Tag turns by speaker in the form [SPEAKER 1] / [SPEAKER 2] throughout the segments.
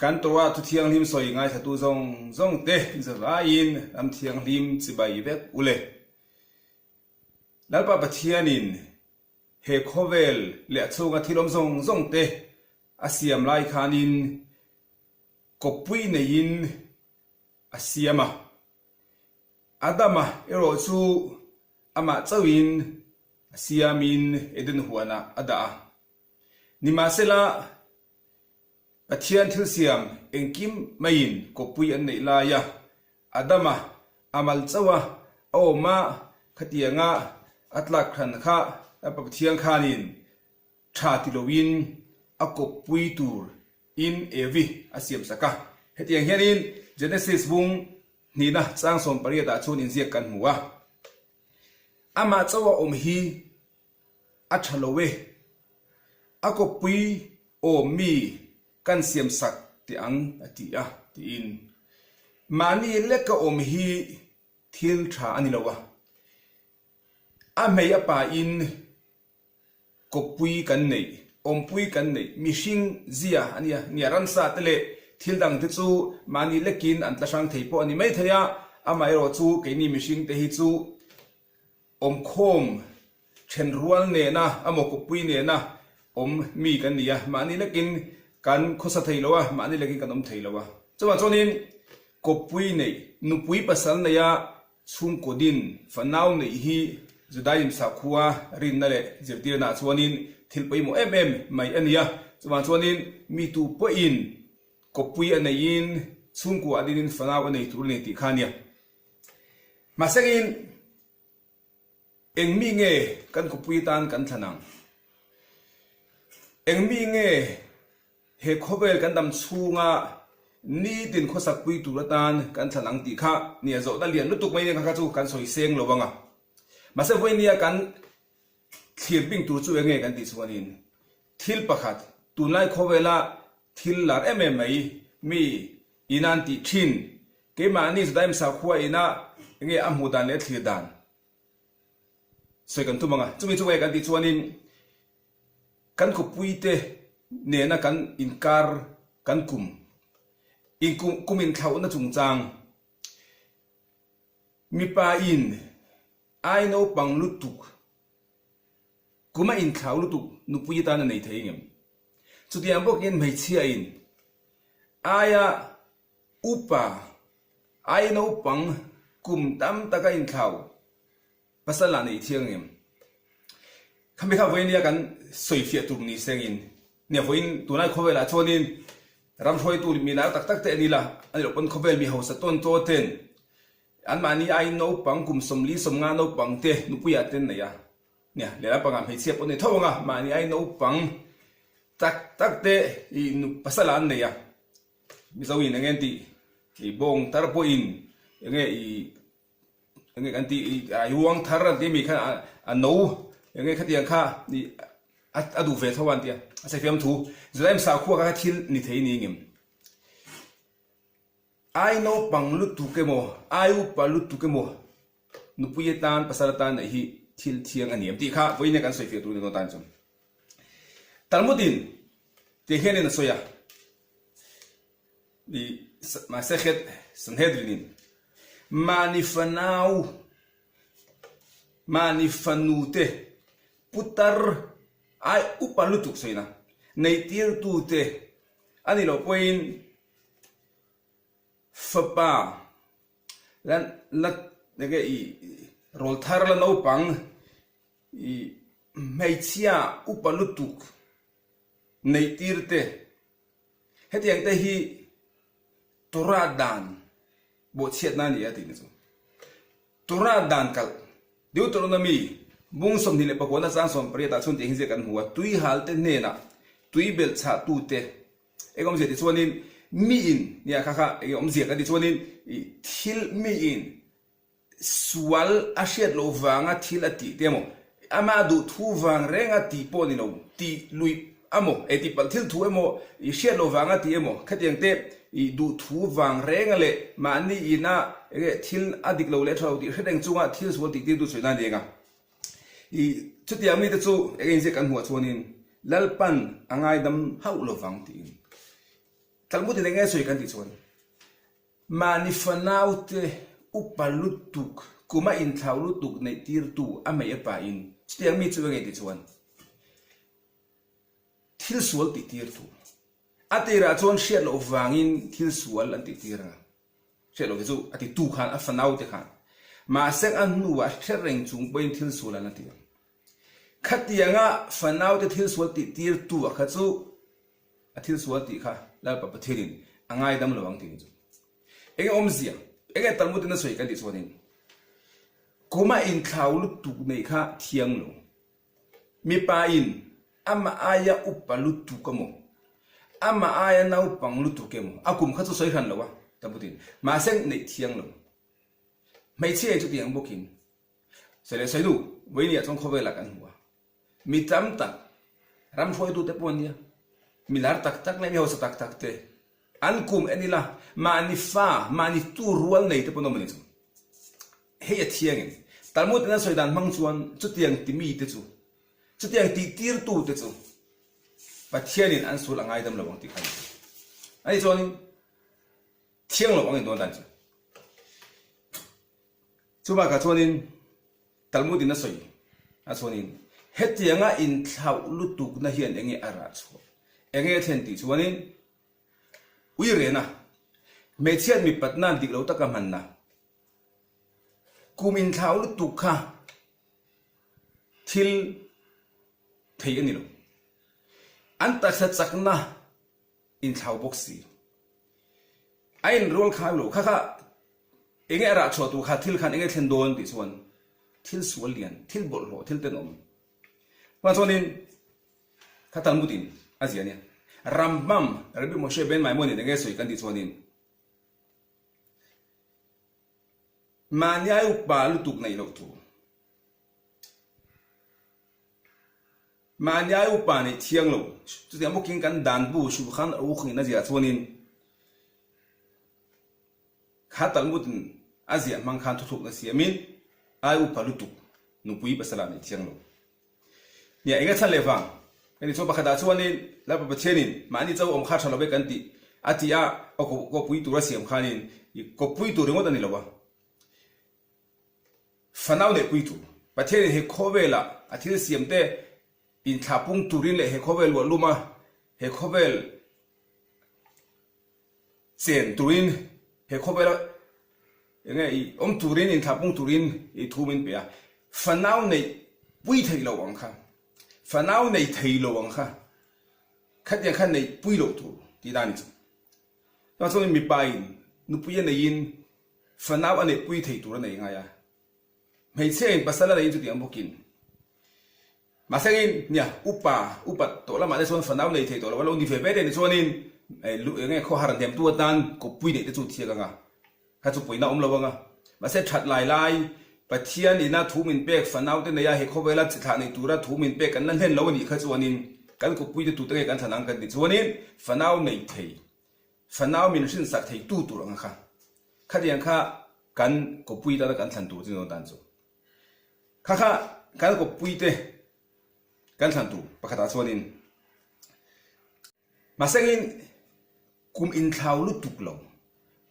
[SPEAKER 1] Kan Torah thu thianghlim sawi ngaithlatu zawng zawng te zavaiin ram thianghlim chibai vek u le. Lalpa Pathianin he khawvel leh a chhunga thil awm zawng zawng te a siam lai khanin kawppui neiin a siam a. Adama erawh chu amah chauhin a siamin Eden huanah a dah a. Nimahsela, Pathian thil siam engkim maiin kawppui an neih laia Adama a mal chauh a, a awm a, khatianga a tlak hran kha Pathian khanin tha ti loin a kawppui tur in Evi a siam sak a. Hetiang hianin Genesis bung hnihna chang 18 ah chuan inziak kan hmu a. Amah chauh a awm hi a tha lo e. A kawppui awm mi kan siam sak teh ang a ti a tiin. Mahni leka awm hi thil tha a ni lo a. A hmei a pain Kawppui kan neih, awmpui kan neih, mihring zia a nia, nia ramsa te leh thil dang te chu mahni lekin an tla hrang thei pawh a ni mai thei a, amaherawh chu keini mihring te hi chu awmkhawm thenrual nena emaw kawppui nena awm mi kan ni a, mahni lekin kan khawsa thei lo a, mahni lekin kan awm thei lo a. Chuvang chuanin kawppui neih, nupui pasal neia Chhungkaw din fanau neih hi Judaism sakhua rinna leh zirtirnaah chuanin thil pawimawh em em mai a ni a. Chuvang chuanin mi tu pawhin kawppui a neihin chhungkua a dinin fanau a nei tur a ni tih kha a nia. Mahsengin eng mi nge kan kawppui atan kan thlan ang? Eng mi nge He khawvel kan dam chhunga nitin khawsak pui tur atan kan thlan ang tih kha nia zawhna lian lutuk mai nen kha chu kan sawi seng lo ang a. Mahse vawinia kan thlir bing tur chu enge kan tih chuanin thil pakhat tunlai khawvela thil lar em em mai mi ina an tih thin keimahni Judaim sakhua ina enge a hmuh dan leh a thlir dan sawi kan tum ang a. Chumi chu enge kan tih chuanin Kan khawpuite nena kan inkar kan kum kum inthlauhna chungchang mipa in ai naupang lutuk kum a inthlau lutuk nupui atan a nei thei ngem? Chutiang bawkin hmeichhia in aia upa ai naupang kum tam taka inthlau Pasal ah nei thiang em? Khami kha vawiin kan sawi fiah tur ni sengin nia vawiin tunlai khawvel ah chuanin ram hruaitu mi lar tak tak te an ila a ni loh pawn khawvel mi hausa tawn taw ten anmahni aiin naupang kum 40 50 naupang te nupui ah te an nei a nia lehlam pangah hmeichhia pawh an nei tho ang a mahni aiin naupang tak tak te ih pasal ah an nei a Mizo in enge an tih ih bawng tar pawhin enge ih Enge kan tih i a uang thar an tih mi kha a no enge khatiang kha i a duh ve tho a an ti a, a sawifiam thu Judaism sakhua kha thil ni thei ni ngem. Ai naupang lutuk emaw ai upa lutuk emaw nupui atan pasal atan neih hi thil thiang a ni em tih kha vawiin kan sawifiah tur ni dawn tan chuan Talmud-in tih hianin a sawi a. I Masechet Sanhedrin-in mahni fanau, mahni fanute putar ai upa lutuk sawiin a neitirtute a nih loh pawhin fapa la la enge i rawlthar la naupang i hmeichhia upa lutuk neitirte Hetiang te hi Torah dan bawhchhiatna a ni a tihna chu. Torah dan kalh, Deuteronomy, bung 29 na chang 18 ah chuan tih hi zia kan hmu a, tui hal te hnenah tui belh chhah tu te eng awmzia ti chuanin miin nia kha kha eng awmzia kan ti chuanin thil miin Sual a hriat loh vanga thil a tih te emaw, ama duh thu vang renga tih pawh ni lo, tih luih emaw, eh tih palh thil thu emaw, i hriat loh vanga tih emaw, khatiang te i duh thu vang renga leh mahni ina enge thil a dik lo leh tha lo tih hre reng chunga thil sual tih tirtu sawi nan a ni eng a. I chutiang mite chu eng engzia kan hmuh chuanin Lalpan a ngaidam hauh lovang tiin. Talmud in enge sawi kan tih chuan mahni fanaute upa lutuk kum a inthlau lutuk neih tirtu a hmei a pa in chutiang mi chu enge tih chuan thil sual tih tirtu a tirah chuan hriat loh vangin thil sual an tih tir anga hriat loh te chu a ti tu khan a fanaute khan mahse a hnuah hre reng chung pawhin thil sual an la ti ang. Khatianga fanaute thil sual tih tirtu a kha chu a thil sual tih kha Lalpa Pathianin a ngaidam lo ang tih ni chu. Enge awmzia, enge Talmud in a sawi kan tih chuanin kum a inthlau lutuk neih kha thiang lo. Mipa in amah aia upa lutuk emaw, amah aia naupang lutuk emaw a kum kha chu sawi hran lo a Talmud in, mahse neih thiang lo. Hmeichhia in chutiang bawkin Sawi leh sawi nu, Vawinia chuan khawvelah kan hmu a. Mi tam tak, ram hruaitute pawh an nia, mi lar tak tak leh mi hausa tak tak te an kum en ila, mahni fa, mahni tu rual nei te pawh an awm a ni chu. Hei a thiangin, Talmud in a sawi dan hmang chuan chutiang ti mite chu, chutiang tih tirtute chu Pathianin an sual a ngaidam lo ang tih kha a ni. Ani chuanin thiang lo ang in dawn dan chu. Chu bakah chuanin Talmud in a sawi a chuanin hetianga inthlauh lutukna hian enge a rah chhuah, enge a thlen tih chuanin ui rena hmeichhiat mipatna dik lo taka hmanna kum inthlauh lutuk kha thil thei a ni lo. An taksa chakna inthlau bawk si. A inrual khai lo kha kha enge a rah chhuah tur kha thil khan enge thlen dawn tih chuan thil sual lian, thil bawlhhlawh, thil tenawm. Chuvang chuanin kha Talmud in a zia nia. Rambam, Rabbi Moshe ben Maimon in enge sawi kan tih chuanin mahni ai upa lutuk neih loh tur. Mahni ai upa neih thiang lo. Chutiang bawkin kan dan bu Shulchan Aruch in a ziah chuanin kha Talmud in a ziah hmang khan thuthlukna siamin ai upa lutuk nupui pasal ah neih thiang lo. Nia eng a chhan leh vang? Kan inchhuah pakhatah chuanin Lalpa Pathianin mahni cho awm kha tha lo ve kan tih a ti a, a kawpui tur a siam khanin kawppui tur ringawt a ni lo a. Fanau leh puitu, Pathianin he khawvela a thil siamte inthlah pung turin leh he khawvel luah luma he khawvel chen turin he khawvela enge i awm turin inthlah pung turin i thu min pe a. Fanau neih pui theih lo ang kha, fanau nei thei lo ang kha, khatiang kha neih pui loh tur tih dan ni chu. Chuvang chuan mipain nupui a neihin Fanau a neihpui thei tur a nei ngai a, hmeichhia in pasal a neiin chutiang bawkin. Mahsengin, nia, upa, upa tawh lamah te chuan fanau nei thei tawh lo a lo ni ve ve te ni chuanin eng nge khawhar hnemtu atan kawppui neih te chu thiak ang a, kha chu puina awm lo ang a. Mahse that lai lai, Pathian ina thu min pek fanau te neia he khawvela chi thlah nei tura thu min pek kan la hlen lo a nih kha chuanin kan kawppui te tute nge kan thlan ang kan tih chuanin fanau nei thei Fanau min hrinsak thei tu tur anga kha. Khatiang kha kan kawppui tana kan thlan tur chu dan chu. Kha kha kan kawppui te kan thlan tur pakhatah chuanin mahsengin kum inthlau lutuk lo,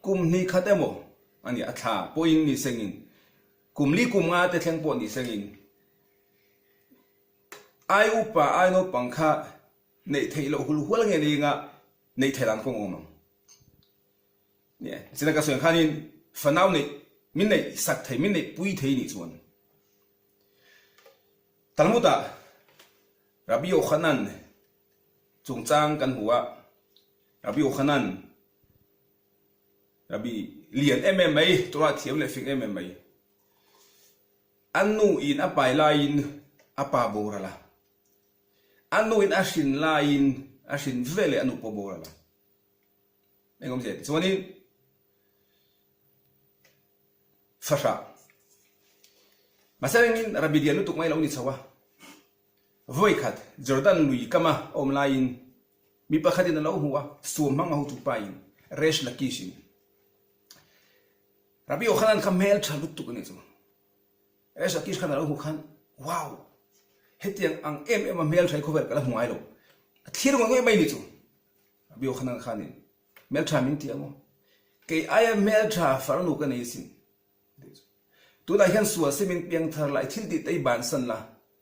[SPEAKER 1] kum hnih khat emaw a nia a thla pawhin ni sengin kum li kum nga te thleng pawh ni sengin ai upa ai naupang kha neih theih loh hul hual nge nia neih theih dan kawng awm ang. Nia, china ka sawi ang khanin fanau neih min neih sak thei, min neih pui thei nih chuan Talmud-ah Rabbi Yochanan chungchang kan hmu a, Rabbi Yochanan Rabbi lian em em mai, Torah thiam leh fing em em mai, a nu in a pai laiin a pa boral a, A nuin a hrin laiin a hrin ve leh a nu pawh boral a. Eng awmzia ti chuanin fahrah mahse rengin Rabbi lian lutuk mai lo ni chho a. Vawikhat Jordan lui kama awm laiin mi pakhatin a lo hmu a, suam hmang a hotu pain Resh Lakish in Rabbi Yochanan kha hmel tha lutuk a ni chu. Resh Lakish khan a lo hmuh khan, Wow! Hetiang ang em em a hmeltha hi khawvel ka la hmu ngai lo. A thlir ngawih ngawih mai ni chu. Rabbi Yochanan khanin. Hmeltha min ti ang aw. Kei aia hmeltha farnu ka nei asin. Tunah hian sual se min piang thar la, i thil tih te i bansan la,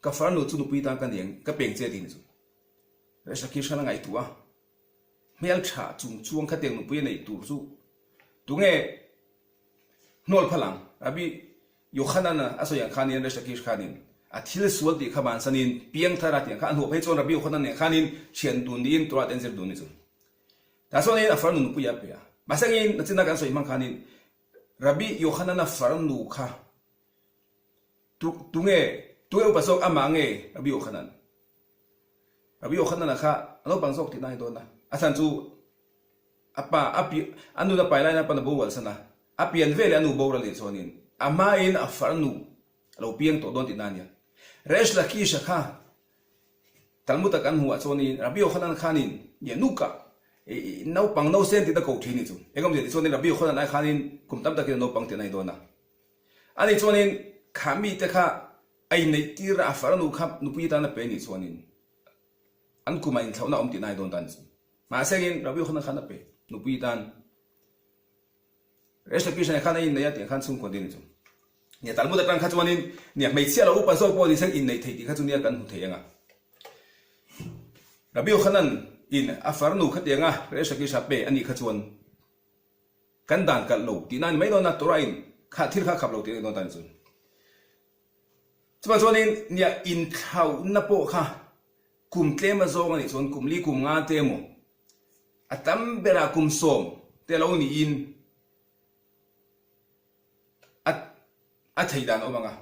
[SPEAKER 1] ka farnu chu nupui tan ka ni ang, ka peng che a ti ni chu. Resh Lakish khan a ngaihtuah a, hmeltha chung chuang khatiang nupui a neih tur chu tunge hnawl phal ang? Rabbi Yochanan a sawi ang khanin Resh Lakish khanin a thil sual tih kha bansanin piang thar a tih ang kha a hnuah phei chuan Rabbi Yochanan nen khanin thian dun niin Torah te an zir dun ni chu. Tah chuanin a farnu nupui a pe a. Mahse angin nachina kan sawi hmang khanin Rabbi Yohanana farnu kha tu tunge tunge upa zawk amah nge Rabbi Yohanan? Rabbi Yohanana kha a naupang zawk tihna a ni dawn a, a chhan chu a pa a pi a nun a pai laiin a pan a boral san a, a pian veleh a nu boral nih chuanin a hmain a farnu a lo piang tawh dawn tihna a nia. Resh Lakish-a kha Talmud-a kan hmuh ah chuanin Rabbi Yochanan khanin Yenuka naupang nausen tihna ko thin ni chu. Eng awmzia tih chuanin Rabbi Yochanan ai khanin kum tam takin a naupang tihna a ni dawn a. Ani chuanin kha mite kha a inneih tir a, a farnu kha nupui tan a pe nih chuanin an kumah inthlauhna a awm tihna a ni dawn ta a ni chu. Mahse engin Rabbi Yochanan khan a pe nupui tan. Resh Lakish nen khan a inneih a tih khan chhungkaw din chu. Nia Talmud atang kha chuanin nia hmeichhia lo upa zawk pawh ni seng inneih theih tih kha chu nia kan hmu thei ang a. Rabbi Yochanan in a farnu khatiang a Resh Lakish a pe a nih kha chuan kan dan kalh lo tihna a ni mai dawn a, Torah in kha thil kha a khap lo tih a ni dawn ta ni chu. Chuvang chuanin nia inthlauhna pawh kha kum tlem a zawng a nih chuan kum li kum nga te emaw A tam berah kum sawm te lo niin a a thei dan a awm ang a,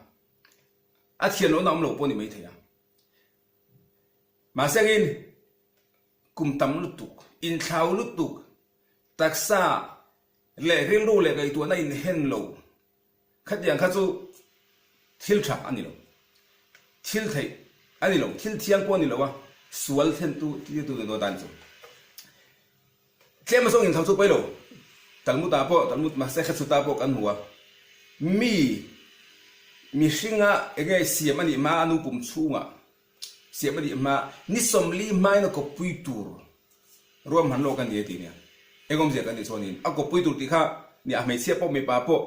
[SPEAKER 1] a thian lohna awm lo pawh a ni maithei a. Mahse angin kum tam lutuk, inthlau lutuk, taksa leh rilru leh ngaihtuahna inhen lo Khatiang kha chu thil tha a ni lo. Thil theih a ni lo, thil thiang pawh a ni lo a, sual thlentu tirtu ni dawn ta a ni chu. Tlem azawng inthau chu pawi lo. Talmud ah pawh, Talmud Masechet Sutta pawh kan hmu a, mi mihringa enge siam a nih hma a nu pum chhungah siam a nih hma ni 40 hmain a kawppui tur ruahman lawk a ni a ti nia. Eng awmzia kan tih chuanin a kawppui tur tih kha ni a hmeichhia pawh mipa pawh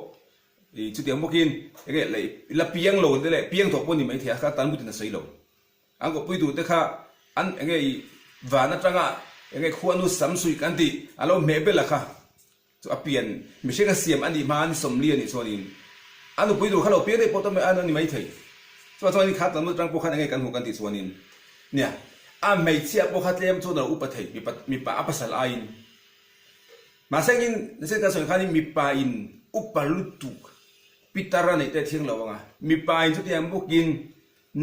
[SPEAKER 1] ih chutiang bawkin enge leh la piang lo te leh piang tawh pawh ni maithei a kha tan butin a sawi lo. An kawppui tur te kha an enge ih van atanga enge khuanu sam suih kan tih a lo hmeh bel a kha. Chu a pian mihring a siam a nih hma a ni 40 a nih chuanin a nupui tur kha lo piang daih pawh ta a ni maithei. Chuvang chuanin kha Talmud atang pawh khan enge kan hmuh kan tih chuanin nia a hmeichhia pawh kha tlem chuan a lo upa thei mipa mipa a pasal aiin. Mahse engin nasa kan sawi khanin mipa in upa lutuk pitar a neih te a thiang lo ang a, mipa in chutiang bawkin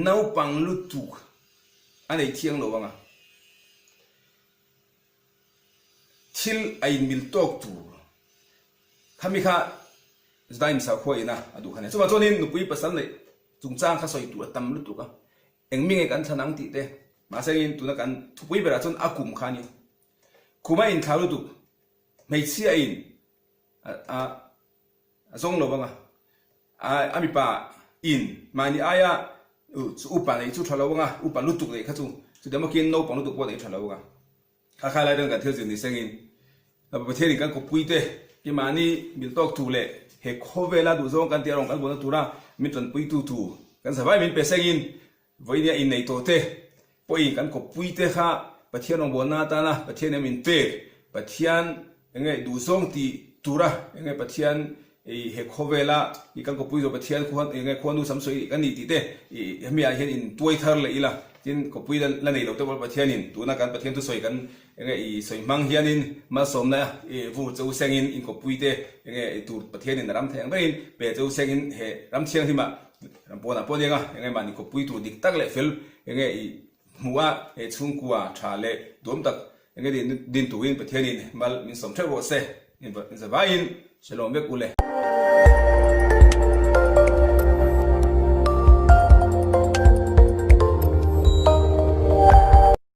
[SPEAKER 1] naupang lutuk a nei thiang lo ang a. Thil a inmil tawk tur khami kha Zdaim sakhua ina a duh kha nia. Chuvang chuanin nupui pasal neih chungchang kha sawi tur a tam lutuk a, eng mi nge kan thlan ang tih te, mahse engin tuna kan thupui berah chuan a kum kha a ni. Kum a inthlau lutuk, hmeichhia in a a zawng lo ang a, a mipa in mahni aia chu upa neih chu tha lo ang a, upa lutuk neih kha chu chutiang bawkin naupang lutuk pawh neih tha lo ang a. Kha khai lai chuan kan thil zir ni sengin Pathianin kan kawppuite hi mahni mil tawk thu leh he khawvela duhzawng kan tih a rawn kan buaina tura min tanpuitu thu kan zavai min pe sengin vawinia innei tawhte pawhin kan kawppuite kha Pathian rawngbawlna atana Pathian em min pek Pathian enge duhzawng tih tura enge Pathian I he khawvela i kan kawpui zawh Pathian khuan enge khuanu sam sawi kan ni tih te i hemi ah hian in tuai thar leh ila tin kawpui la la nei lo te pawh Pathianin tuna kan Pathian thusawi kan enge i sawi hmang hianin malsawmna i vur che u sengin in kawpui te enge i tur Pathianin a ram thei ang berin pe che u sengin he ram thianghlim ah ram pawnah pawh aniang a enge mahni kawpui tur dik tak leh fel enge i hmuh a he chhungkua tha leh duam tak Enge din din turin Pathianin mal min sawm theuh rawh se, in zavaiin Shalom vek u le.